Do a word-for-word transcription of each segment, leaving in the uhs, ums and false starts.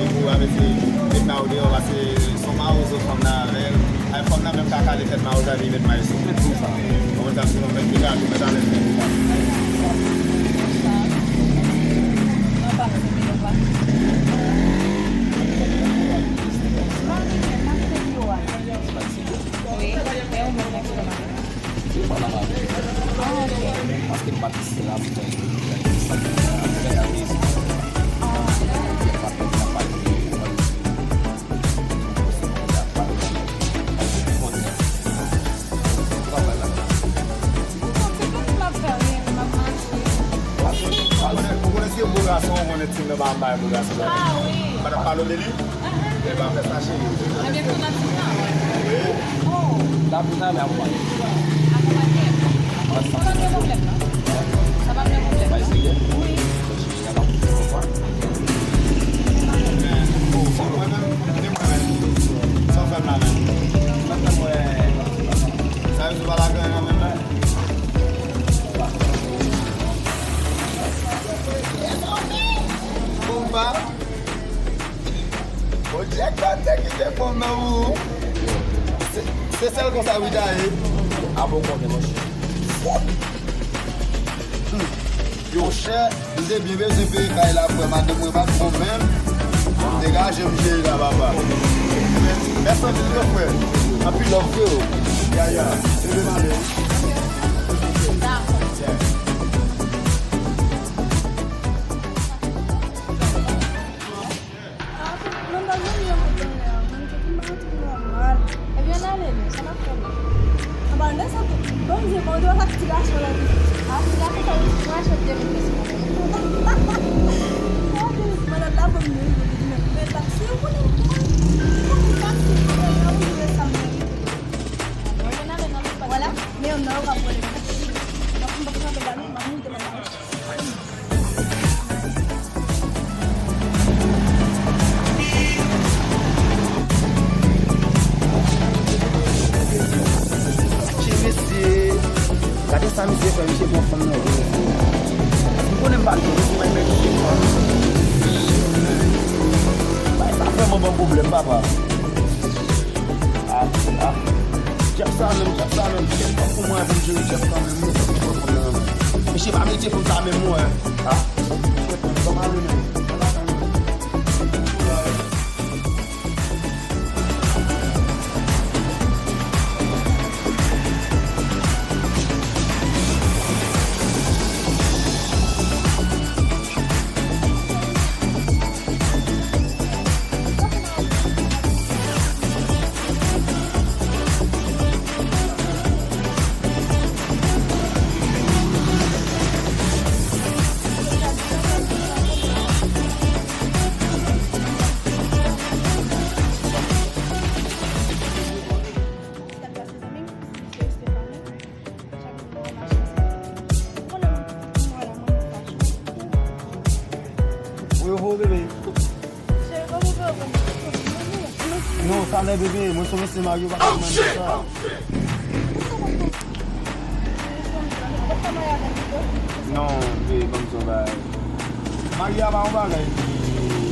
Pou ap ese met mayo deyò, paske se yon mawozo fanm nan avè l. Ay, fanm nan menm ka kale tèt mawozo a, epi met may sou. Ou konprann sa m di nou, menm ki ka tou, mèt alèz menm ki ka. Wi, e ou menm nan ki fè maten? Se pa nan maten. Ah, ok. Paske m pa t isit la pou fè, pou fè sa. Pou fè la reyisi. Ah. Ou konnen, ou konnen si yon bo gason, ou konnen tim nan pa anba yon bo gason la. Ah, wi. M pa t ap pale w de li? Ebyen, fè sa, cheri. Ebyen, pou nan ti tan. Wi. Oh. N ap, n ap akonpanye. Akonpanye. Sa pa gen pwoblèm, non. Sa pa gen pwoblèm, non. Wi. Men, oh, mwen menm, e mwen menm. Sa w fè m la menm. Sa w fè m wè. Sa yo di pa la gen nan menm, men. Konpa. Bondye konte ki te fon nan ou. Se, se sèl konsa wi ta ye. A bon konnen monchè. Hmm. Monchè, m te byen bezwen peye kay la frè, madanm mwen pa t bon menm. M degaje m jere la papa. Mèsi anpil wi frè. Anpil love freo. Ya, ya. Leve m ale wi. Ah, mwen pa janm yon moun tanlè a, mwen te fin pa antre nòmal. Ebyen, n ale non, sa n ap fè la? Anba, lè sa tou, bon, m di, bon, yo ak ti gason la tou. Ah, ti gason sa, wi, mwen achèt de mil pesos. Mwen la, la, bon, mwen, mwen, mwen, mwen, taksi, ou konnen, ou konnen, taksi, ou konnen, ou konnen sa, mwen. Mwen, n ale nan lòt pati. Vwala, men yon nan yo ka pran le taksi. Mwen, mwen, mwen, mwen, mwen, mwen, mwen, Che mesye, gade sa misye fè, misye pran fanm nan vre mesye. M konnen m pa l vre, mesye mwen men misye fanm. Bay sa vrèman ban m pwoblèm, papa. Ah, ah. Djab sa menm, djab sa menm. Kèt pa pou mwen pou m jere djab sa menm. Mwen pa pou mwen fanm nan. Mesye pa mete fanm sa menm mwen. Ah. Kèt mwen, ban m ale menm. Ou yo voye bebe. Non, talè bebe, mwen se mesye marye, ou pa ka mande sa. Non, bebe, ban m di w yon bagay. Marye a pa yon bagay ki enpòtan.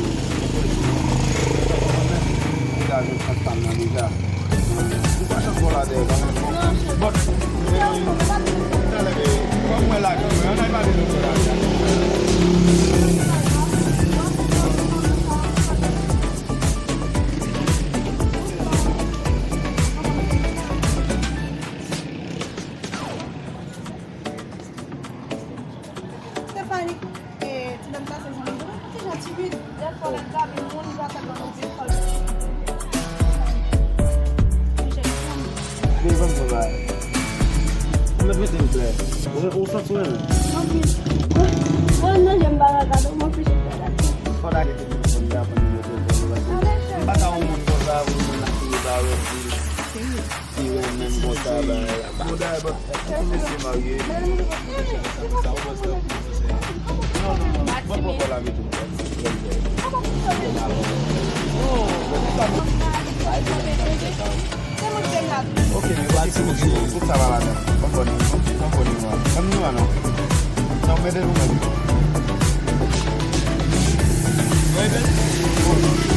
Deja jwenn chans pa m nan deja. Ou pa chans bò la dèyè kanmenm. Bon, eh, talè, eh, fò mwen lage mwen, ann al pale de bò la dèyè. Stephanie, eh, ti dam sa se zanmi m. Ti jan timid. Dèfwa lè l gabe moun, li pa fè l nan yon ti fòl. Vin ban m travay. Ou mèt rete m klè. Ou, ou santi w renmen? Anpil. Mwen nan je m pa ka gade w, mwen plis fè la. Fò lage telefòn la pou nimewo telefòn ou, paske m pa ka wè yon moun konsa, pou moun nan fini pa wè. Ki renmen m konsa, bagay la. Bon, dayè, bon, tout mesye marye. Non, non, non, bon, bon, bon, la, metou. Ok, men, tout sa va la menm. Bon, bon, bon, bon, bon, non. Ban m nou a, non. Non, mete nou menm. Mwen, ben, bon, non.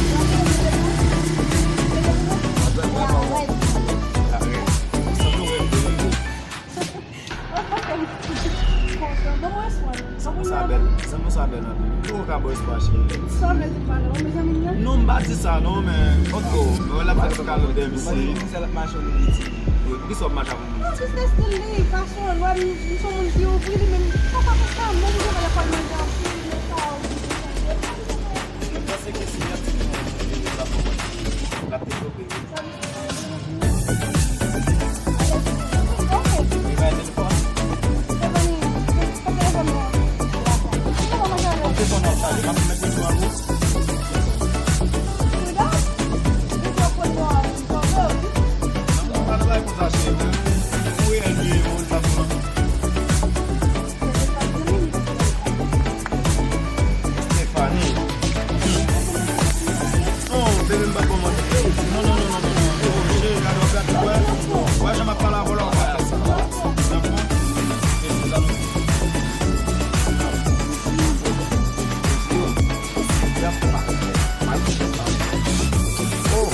Ou ka bò espwa, cheri. Sa vle di pa non, mezanmi, non? Non, m pa di sa non, men, ok, mwen la fè ti kalòt dèyè misye. Wi, poukisa w ap mache avè yon moun? Wi, poukisa w ap mache avè yon moun? It's just the life, fason lwa m, m se yon moun ki ouvri li, men m pa ka fè sa, menm jan lè fò l mande anpil, men sa, ou di sa. Mwen panse ke si y ap di nou, l ap bon, l ap devlope. Stephanie. Non, se menm pa kòman. Non, non, non, non, non, non. Cheri, gade, w ap gade, wè. Wè, jan m ap pale avè w la, w ap gade sa. Dakò? Mezanmi. Oh.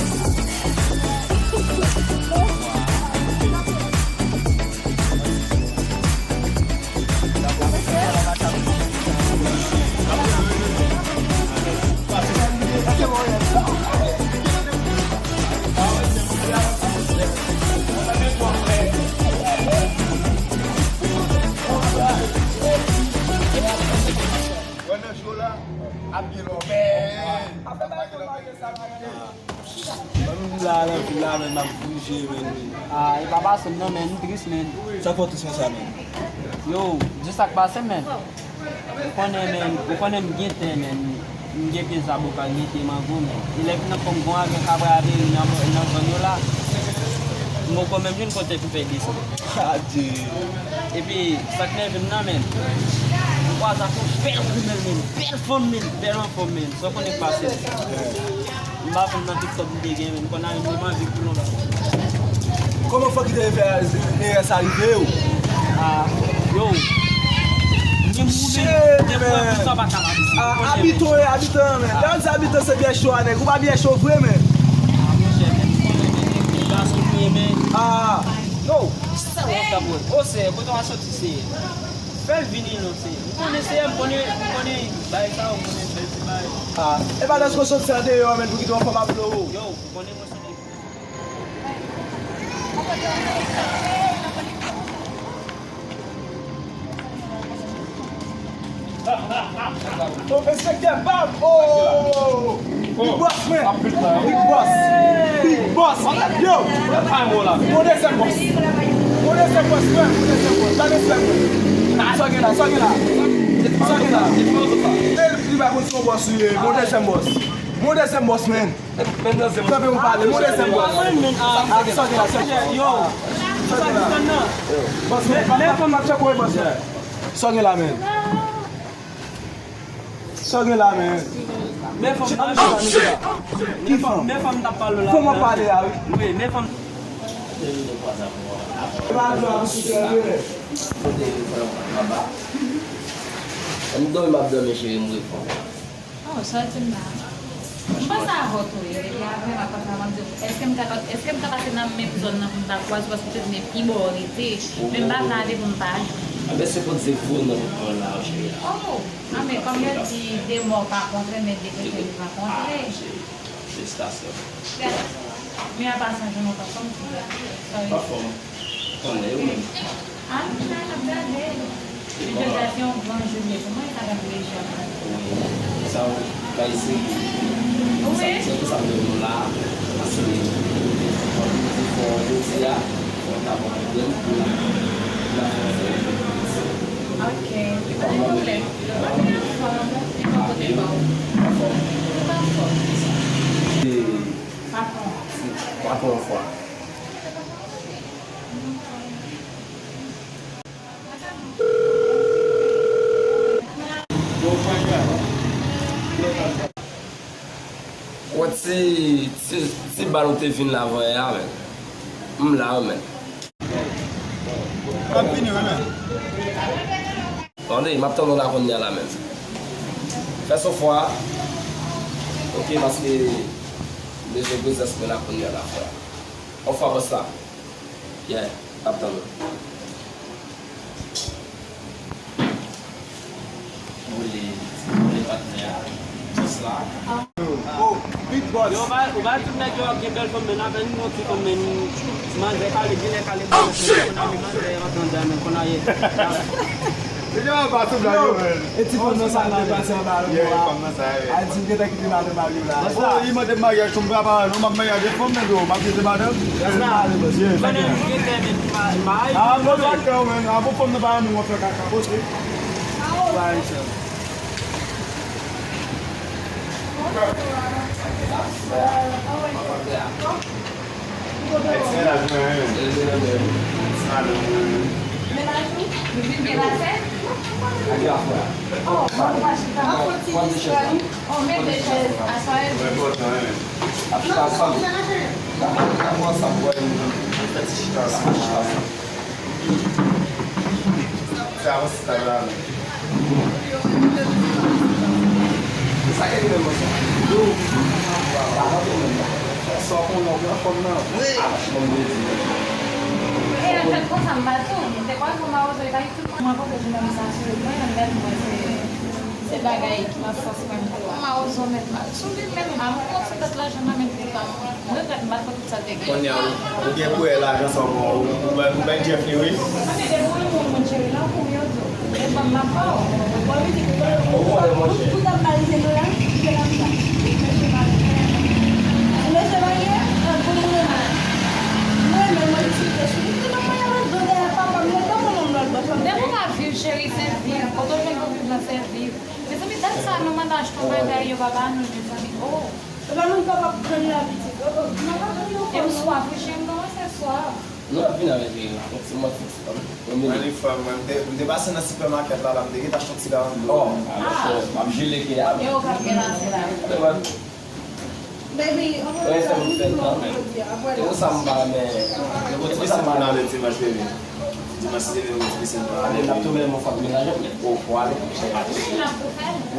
Wè nan cho la, ap gen lòbèy. Ban m la nan vil la, men m ap bouje, men. Ah, e pa pase m non, men, m tris, men. Sa fè w tris konsa, men? Yo, di sa k pase m, men. Ou konnen, men, ou konnen m gen tè, men. M gen pye zaboka, m gen pye mango, men. E lè vin nan fòm gon avèk kabra a vini nan, nan zòn yo la. M poko menm jwenn kote pou fè desann. Adye. Epi, sa k nève m nan, men. M kwaze ak yon bèl grimèl, men. Bèl fanm, men. Bèl anfòm, men. Sa w konnen k pase m. M pa konn nan TikTok m te gen, men m konn al menm anvi pou lontan. Kòman fòk ki te fè erè sa rive yo? Ah, yo. M gen moun, men, de pwen pou sa pa ka la. Ah, abitan, e abitan, men. Lè yo di abitan se byè cho a, nèg. Ou pa byè cho vre, men. Ah, monchè, men, m konnen, men, gason m ye, men. Ah, yo. Sa w ap wè? O seyè, kote w a soti, seyè? Fè l vini non, seyè. M konnen, seyè, m konnen, m konnen bagay sa yo, m konnen bèl ti bagay. Ah, e pa lòske w soti andeyò, men, pou kite yon fanm ap vle w. Yo, m konnen mwen soti. Oh, enspektè Bab! Oh! Big Boss, man! Big Boss! Big Boss! Yo! Mon dezyèm bòs! Mon dezyèm bòs, man! Mon dezyèm bòs! Gade respè, man! Sa gen la? Sa gen la? Sa gen la? E li pa konn si yon bòs li ye. Mon dezyèm bòs! Mon dezyèm bòs, man! Kanpe pou pale, mon dezyèm bòs. Ah, sa gen la, sa gen la. Yo, sa ki tann nan? Bòs, men, men fanm ap tchèk wè bòs. Sa gen la, men. Sa gen la, men. Men fanm nan. Ki fanm? Men fanm t ap pale la. Fanm ap pale a, wi. Wi, men fanm. E pa dlo a pou sou tè, wi. M dòmi, m ap dòmi, cheri, m reponn. Oh, sòti m la. M panse avè w tou, wi. Depi apre, m ap panse avè w, m di, èske m ka, èske m ka pase nan menm zòn nan pou m ta kwaze w, paske m te di, men pi bò w rete. Men m pa vle ale pou m pa jwenn. Anben, se kot se vo nan mwen la, cheri. Oh, ah, men kòm yo di, de mò pa kontre, men de kèkè li pa kontre. Ah, cheri. Felisitasyon. Men apa sa, jan w t ap fè m ti gade. Anfòm. Konnen yo menm. Ah, m ap gade. Men jodi a se yon gran jounen pou mwen, sa fè m plezi. Wi. Sa w bay seri. Wi. Sa, se pou sa m di nou la, paske fò jodi a, fò w ta pran pwoblèm pou la. Pou la fè yon fè. Ok. Pa gen pwoblèm. Anfòm. E bò kote pa w? Anfòm. Ou pa anfòm? E Patwon. Patwon fwa. Wè ti, ti, ti bal ou te vin la avè a, men. M la, men. M ap vini, wi, men. Tande, m ap tann ou la kounye a la menm. Fè sou fwa. Ok, paske m bezwen prezans mwen la kounye a la, frè. On fwa, bòs la. Yeah, m ap tann ou. Boule. Oh, big boss. Yo, ou pa, ou pa tout nèg yo ap gen bèl fanm, men apèn yon ti fanm, men manzè kale, genlè kale, konn ale manzè antann, men konn ale. Yo, pa sou blag yo, men. E ti fanm nan sa k te pase anba yo a. Yeah, fanm nan sa, yeah. A di, gentan kite madanm a li la. Oh, li mande m maryaj, m pa pare non, m ap marye avèk fanm nan, bro. M ap kite madanm. That's not. Yeah, thank you. Ah, bon, kaka, man. Ah, bon, fanm nan pa renmen w ap fè kaka, pote. Ba, Sa yon sitay la menm. Sa ki rive mwen sa? Yo, pa rantre menm nan. Sa w konnen w pran fanm nan. Wi. A, m vle di. E, an fèt, konsa m pa tou. M te kwè pou mawozo, e pa tout moun mwen kote jounalis la sou mwen, menm lè mwen se, se bagay ki nan sans mwen. Mawozo menm mal sou li, menm a m kont sou tèt lajan nan men tout tan. Mwen regrèt m pa t pran tout sa l te gen. Kounye a, ou gen pou wè lajan sa w pran, ou, ou bay, ou bay Jeff li, wi. Mwen te debouye moun, moun cheri, nan kou m yo di w. E ban m, m ap ba w. Ou konnen, monchè. Ou t ap ba li zen dola, li te la sa. Mesye marye. Mesye marye, an bon moun renmen. Mwen menm, mwen diskite sou li. Li te ban mwen yon lòt do dèyè papa m, mwen pa konn yon lòt bò. Depi w ka viv, cheri, se viv. Kote w jwenn pou viv la, se viv. Mezanmi, dat sa nou mande achte yon bagay, yo pa ba nou, mezanmi. Oh. Epa moun pa p ap jwenn la pitit. Oh, oh, mwen pa konn yo. E m swaf wi, cheri, m kòmanse swaf. Nou ap vin avèk yon ti manti ti fanm. Mwen li fanm, mwen, m te, m te pase nan sipèmakèt la, la, m te gentan achte yon ti galan dlo. Oh, a monchè, m ap jile ke a. E ou k ap gen la, se la. Baby, anmwey sa, nou di mwen jodi a, apre la. E konsa m pa, men. Nou gon ti pisin pou n ale dimanch, baby. Dimanch, si Dye vle, nou gon ti pisin pou n ale. Ale, n ap tounen yon fòt menaj, men. O, pou ale.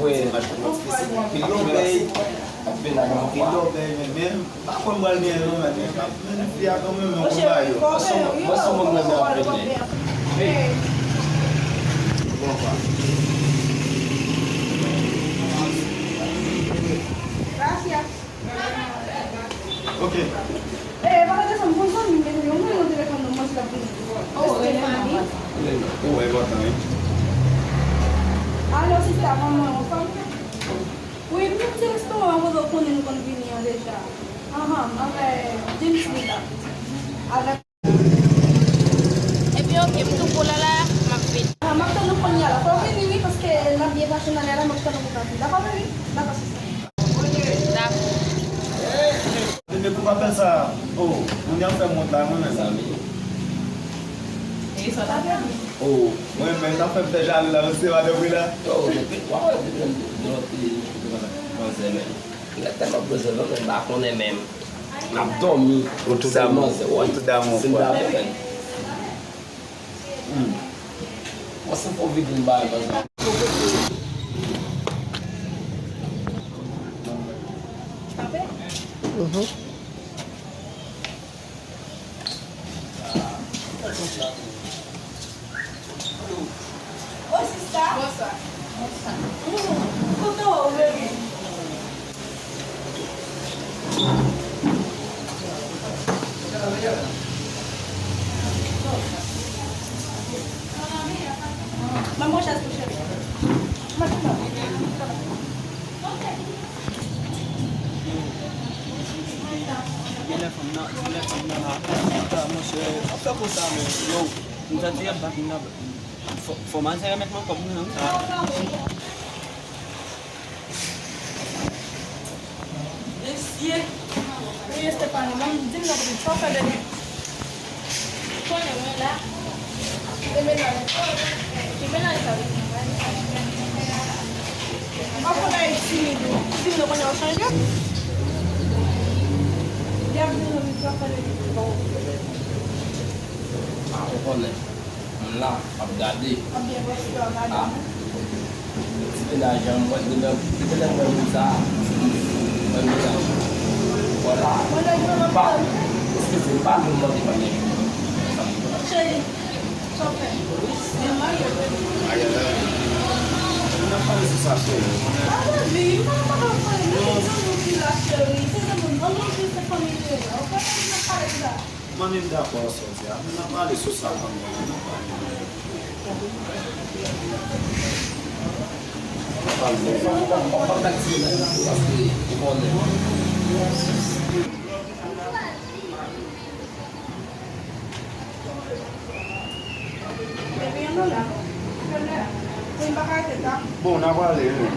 Wi. Dimanch, nou gon ti pisin. Pil lòbèy. Ap vin ak yon fwa. Pil lòbèy, men, men, m pa kwè m pral genyen, non, men, men, men, fi a kanmenm, non, konba yo. Mwen se moun mwen men ap vin. Bon, fwa. Gracias. Ok. Eh, pa desann, pou zanmi m, mete yon moun nan telefòn nan, mwen se la pou. Oh, Stefani. Ou enpòtan, wi. Alo, sista, manman, ou fanm? Wi, m te di restoran an kote w konnen nou konn vini an deja. Anhan, anvè James li la. Avèk Epi oke, m tou pou lè la, m ap vini. Ah, m ap tann ou kounye a la. Fò w vini, wi, paske n ap byen pase nan lè la, m ap tann ou pou w ka vini. Dakò, baby? Dakò, sista. Dakò. Bebe, pou apèl sa, oh, moun y ap fè m wont la, mwen menm. Zanmi. E sa ta fè m? Oh, mwen menm, n ap fè m fè jalou la, mesye, madanm wi la. Yo, depi, w ap wè depi lòt peyi, m te konn manzè menm. Lè tèlman bezwen, non, men m pa konnen menm. M ap dòmi. Ou tou damou. Ou tou damou, frè. Hmm. Mwen se fò vide m bay manzè. Mhm. Ô, sista. Bonswa. Bonswa. Mm, kote w, baby? Ban m yon chèz pou cheri. Mwen tou la. Genlè fanm nan, genlè fanm nan la, monchè, ap fè konsa, men, yo, m santi y ap bat m nan, fò, fò manzè remèt mwen kòb mwen an. Mesye, mesye Stefani, ban m di m nan kote sa w fè, bebe. Konnen mwen la. E menaj. E menaj sa wi. Mwen konn Ayiti li tou. Di m non konnen w chanje. Y ap di nou li trò fè li. Bon. A ou konnen. M la, m ap gade. M ap byen pase w ap gade. Ah. Ti menaj an, mwen, depi lè, depi lè mwen wè moun sa, mwen menaj. Vwala. Mwen nèg mwen pa, eskize m, pa nou mande mwen nèg. Cheri, sa w fè? Men marye. Marye la. N ap pale sou sa, cheri. Pale, m pa kapab pale, men se zanmi w ki la, cheri. Se zanmi w, ann manje, se fanmi nou ye, ok? N ap pale sou sa. Manmi, m dakò a sa w di a, men n ap pale sou sa kanmenm, n ap pale. N ap pale. Fòk, fòk, fòk, fòk, fòk, fòk, paske ou konnen. Bon, n a prale, wi.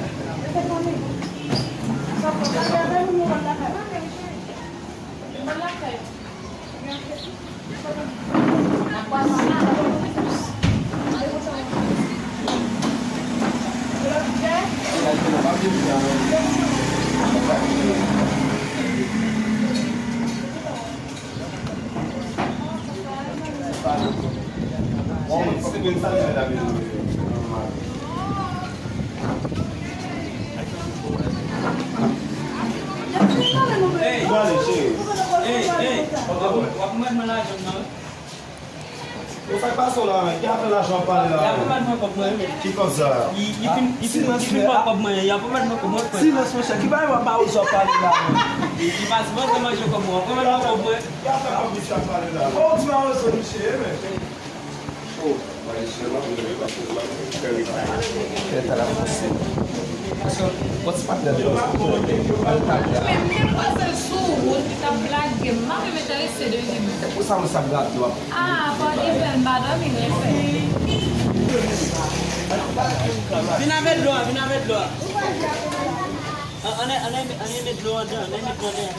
Ey, ey, ey, w ap, w ap mande mwen lajan m nan, wi. Ou sa k pase w la menm? Ki afè lajan w ap pale la menm? Y ap remèt mwen kòb mwen, wi. Ki kòb sa? Li, li fin, li fin, li fin pran kòb mwen, y ap remèt mwen kòb mwen, frè. Silans, monchè. Ki bagay w ap ba w, w ap pale la menm? Li, li pa sipoze manje kòb mwen, w ap remèt mwen kòb mwen. Ki afè kòb misye ap pale la? Oh, ti mawozo misye ye, men. Oh, misye, m ap Tèt a la fòse. Bon, ti patnè de mwen, se pou mwen. Al pale a. Men, men demwazèl sou wout ki t ap blage m, m pa menm enterese de li menm. Se pou sa mwen sa ap gade w ap. Ah, pa gen pèn, m pa dòmi, m refè. Vin avè dlo a, vin avè dlo a. An, ann, ann, ann met dlo andan, ann met dlo andan.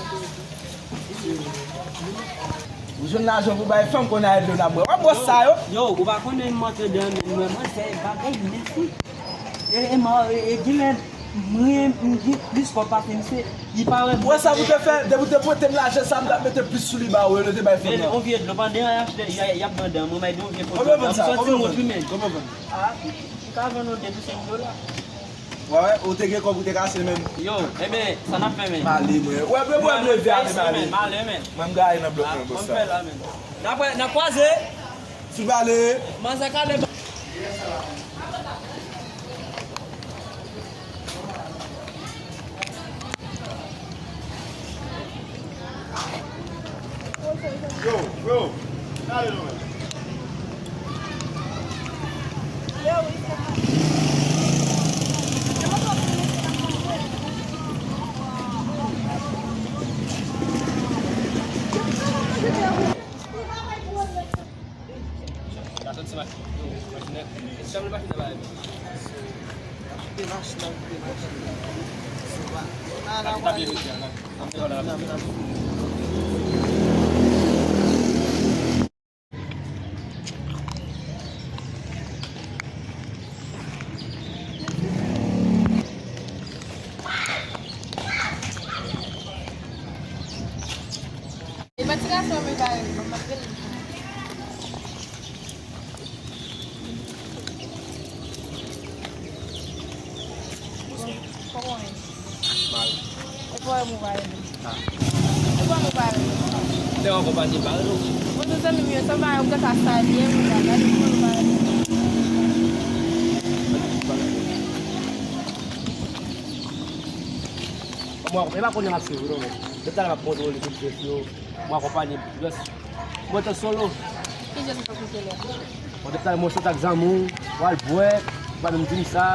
Ou jwenn lajan pou bay fanm, kounye a e dlo n ap bwè. W ap bwè sa yo? Yo, ou pa konnen m antre dan men mwen, mwen fè bagay nèt wi. E, e, ma, e, e, genlè mwen, m gen plis kòb pase misye, li pa wè. Ou wè sa pou te fè, depi w te prete m lajan sa, m t ap mete plis sou li ba ou, yo te bay fanm nan. On vye dlo, pandan y ap achte, y a, y ap vann dan, mwen bay on vye pot. Konbyen w vann sa? Konbyen w vann? Konbyen w vann? Ah, m ka vann on de pou senk dola. Wè, wè, ou te gen kòb ou te kase menm. Yo, ebyen, sa n ap fè, men? M ale, mwen. Wè, mwen, mwen, mwen, leve ale, m ale. M ale, men. Mwen, m gaye nan blòk mwen, bòs sa. N ap, n ap kwaze. Si w pale. Manzè kale. Yo, bro, n ale non, men. E pa ti gason, men pa, m ap rele. Kòman w ye? Mal. E pa wè m ou pa rele. Ah. E pa wè m ou pa rele. Lè w akonpanye pa rele w. Mwen tout zanmi m yo, sa m pa wè m gentan salye, m pa gade kòman ou pa rele. Mwen, e pa konnen m ap swiv ou non, men. Depi talè m ap kontwole tout jès yo. Mwen akonpanye jès. Mwen te solo. Ki jès ou fè pou kèlè? Mwen te talè mwen sot ak zanmi w, w al bwè, ou pa menm di m sa.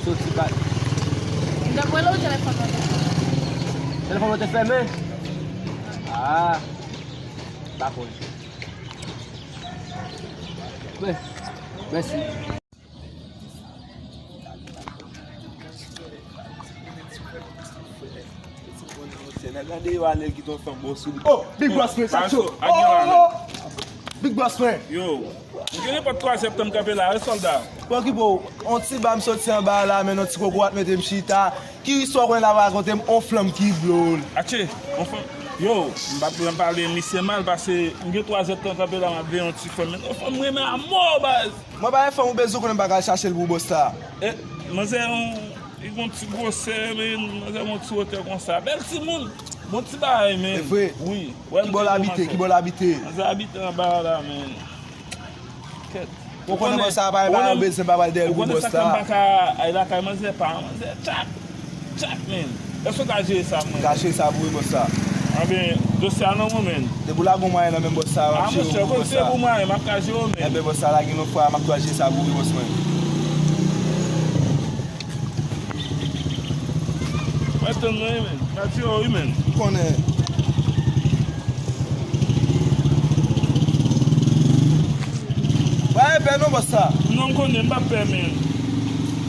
Soti pa. M te kwè lè w telefòn mwen te fèmen. Telefòn mwen te fèmen? Ah. Dakò. Mè-, mèsi. Nèg la deyò ale, l kite yon fanm bon sou li. Oh, Big Boss mwen, sa cho. Oh, oh, oh. Big Boss mwen. Yo, m gen nenpòt twa zèdtan m kanpe la, wi, sòlda. Pa okipe w, on ti ba m soti anba la, men yon ti kokorat mete m chita. Ki istwa w konnen la rakonte m, on flanm ki dlo? Atche, on flanm. Yo, m p ap janm pale misye mal, paske m gen twa zèdtan kanpe la, m ap veye yon ti fanm. Men on fanm m renmen amò, baz. Mwen pa gen fanm ou bezwen konnen m pa ka al chache l pou bòs la. E, manzè yon, li gon ti gwosè, men manzè gon ti wotè konsa. Bèl timoun, bon ti bagay, men. E vre? Wi. Ki bò l abite? Ki bò l abite? Manzè abite anba la, men. Kèt. Ou konnen bòs sa pa, pa bezwen pa pral dèyè l pou bòs sa. Ou konnen sa fè m pa ka al lakay manzè pa, manzè tchak, tchak, men. Èske w ka jere sa pou mwen? M ka jere sa pou ou, bòs sa. Anben, dosye a nan men w, men. Depi w lage yon mwayen nan men bòs sa, m ap jere w pou bòs sa. A, monchè, se pou mwayen, m ap ka jere w, men. Enben, bòs sa, lage yon fwa, m ap tou al jere sa pou ou, bòs mwen. Mwen tann mwen, men. Mwen di yo, wi, men. Ou konnen. Pa gen pè non, bòs sa. Non, m konnen, m pa pè, men.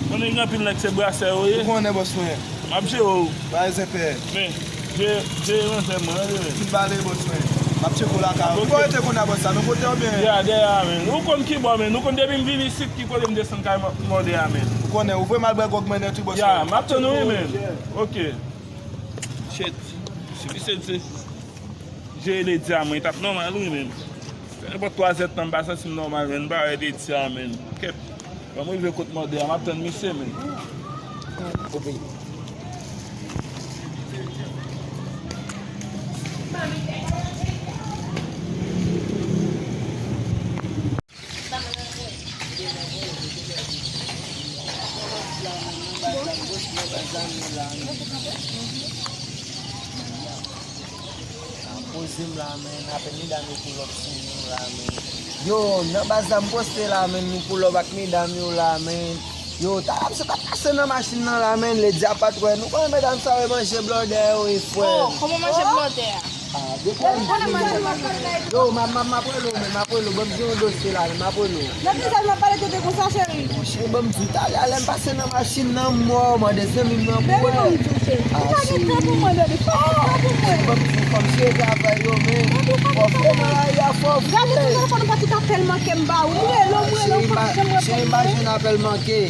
Konnen gen anpil nèg se brasè yo ye. Ou konnen, bòs mwen. M ap jere w. Pa gen pè. Men, je, je ranzè mwen, wi, men. Fin pale, bòs mwen. M ap tcheke w lakay ou. Ou rete kounye a, bòs sa. Nou kote w byen? Ya, dèyè a, men. Ou konn ki bò, men. Ou konn depi m vin isit, ki kote m desann kay mò-, mòde a, men. Ou konnen, ou voye m al bwè gwòg mwen nèt, wi, bòs mwen. Ya, m ap tann ou, wi, men. Ok. Shit. Si misye te jere ledi a, mwen, t ap nòmal, wi, men. Fè nenpòt twa zè tan, m pa santi m nòmal, men. M pa wè ledi a, men. Kèt. Ban m rive kot mòde a, m ap tann misye, men. Oke. Poze m la, men, apèn medam yo pull up sou mwen la, men. Yo, nan baz la m poste la, men, nou pull up ak medam yo la, men. Yo, talè m sot ap pase nan machin nan la, men, ledi a pa t wè. Nou konnen medam sa yo manje blòdè yo, wi, frè. Oh, kòman manje blòdè a? Ah, de kwa m di yo, m ap, m ap, m ap rele w, men, m ap rele w, ban m di yon dosye la, men, m ap rele w. Nan ki sal m ap pale tete konsa, cheri? Monchè, ban m di w, talè a lè m pase nan machin nan, m wè w mande zanmi m nan pou wè. Baby, ban m di w, cheri. Ou pa gen tan pou mwen, baby. Pa gen tan pou mwen. Ban m di w, fanm, se travay yo, men. Fò fè nan lari a, fò fè. Gade ti telefòn ou pa tout apèl manke m ba ou. M rele w, m rele w, ou pa janm reponn mwen. Cheri, m pa jwenn apèl manke.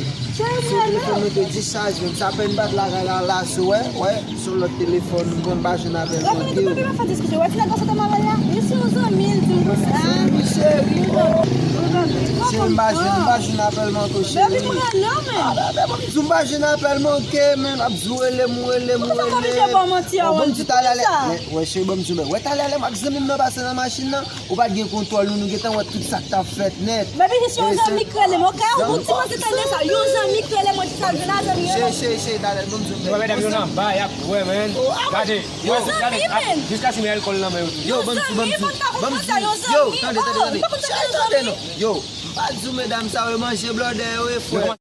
Cheri, m rele w. Se telefòn mwen te dichaj, men sa apèn bat lakay la, la, sou, wè, wè. Sou lòt telefòn, m konn pa jwenn apèl manke yo. Baby, baby, pa fè diskisyon. Wè ti nèg la sot an malè a? Li se yon zanmi, l di m konsa. Zanmi cheri. Cheri, m pa jwenn, m pa jwenn apèl manke w, cheri. Baby, m rele w, men. Ah, baby, m di w m pa jwenn apèl manke, men. M ap di w rele m, rele m, rele m. Poukisa m oblije ba w manti a, Wendy? Wè, cheri, ban m di w, men. Wè, talè a lè m ak zanmi m nan pase nan machin nan. Ou pa t gen kontwòl nou, nou gentan wè tout sa k t ap fèt nèt. Baby, se yon zanmi k rele m, ok? Ou ti manti tande sa. Yon zanmi k rele m, di sa, di la zanmi yo. Cheri, cheri, cheri, talè, ban m di w. Wè, medam yo nan ba, y ap wè, men. Gade, yo, gade, jiska si men alkòl nan men yo tou. Yo, ban m di w, ban m di w, ban m di w. Yo, tande, tande, tande. Cheri, tande non. Yo, m pa di w, medam sa yo manje blòdè yo, e frè.